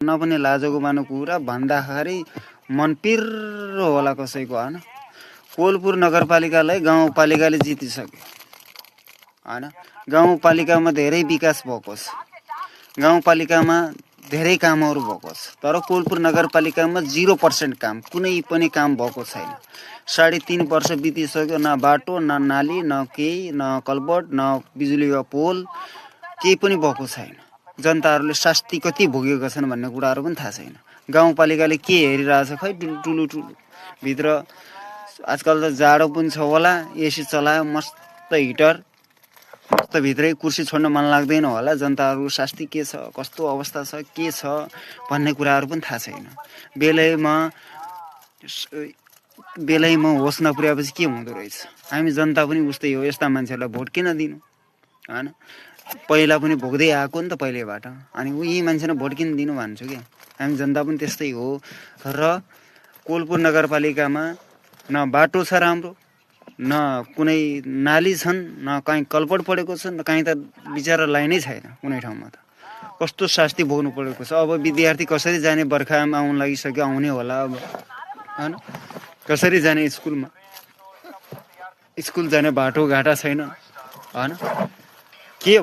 न पनि लाजको मानु कुरा भन्दाखेरि मन पिर्रो होला कसैको हैन। कोलपुर नगरपालिकालाई गाउँपालिकाले जितिसक्यो हैन। गाउँपालिकामा धेरै विकास भएको छ, गाउँपालिकामा धेरै कामहरू भएको छ, तर कोलपुर नगरपालिकामा 0% काम, कुनै पनि काम भएको छैन। 3.5 वर्ष बितिसक्यो, न बाटो, न नाली, न केही, न कलबट, न बिजुलीको पोल, केही पनि भएको छैन। जनताहरूले शास्ति कति भोगेका छन् भन्ने कुराहरू पनि थाहा छैन। गाउँपालिकाले के हेरिरहेछ खै, ठुलो भित्र आजकल त जाडो पनि छ होला, एसी चलायो, मस्त हिटर, मस्त भित्रै कुर्सी छोड्न मन लाग्दैन होला। जनताहरू शास्ति के छ, कस्तो अवस्था छ, के छ भन्ने कुराहरू पनि थाहा छैन। बेलैमा होस नपुर्याएपछि के हुँदो रहेछ। हामी जनता पनि उस्तै हो, यस्ता मान्छेहरूलाई भोट किन दिनु हैन। पहिला पनि भोग्दै आएको नि त पहिलेबाट, अनि यही मान्छेलाई भोट किन दिनु भन्छु क्या। हामी जनता पनि त्यस्तै हो। र कोलपुर नगरपालिकामा न बाटो छ राम्रो, न कुनै नाली छन्, न कहीँ कलपट परेको छ, न कहीँ त बिचारा लाइनै छैन कुनै ठाउँमा त। कस्तो शास्ति भोग्नु परेको छ। अब विद्यार्थी कसरी जाने, बर्खामा आउन लागिसक्यो, आउने होला अब हैन। कसरी जाने स्कुलमा, स्कुल जाने बाटो घाटा छैन हैन।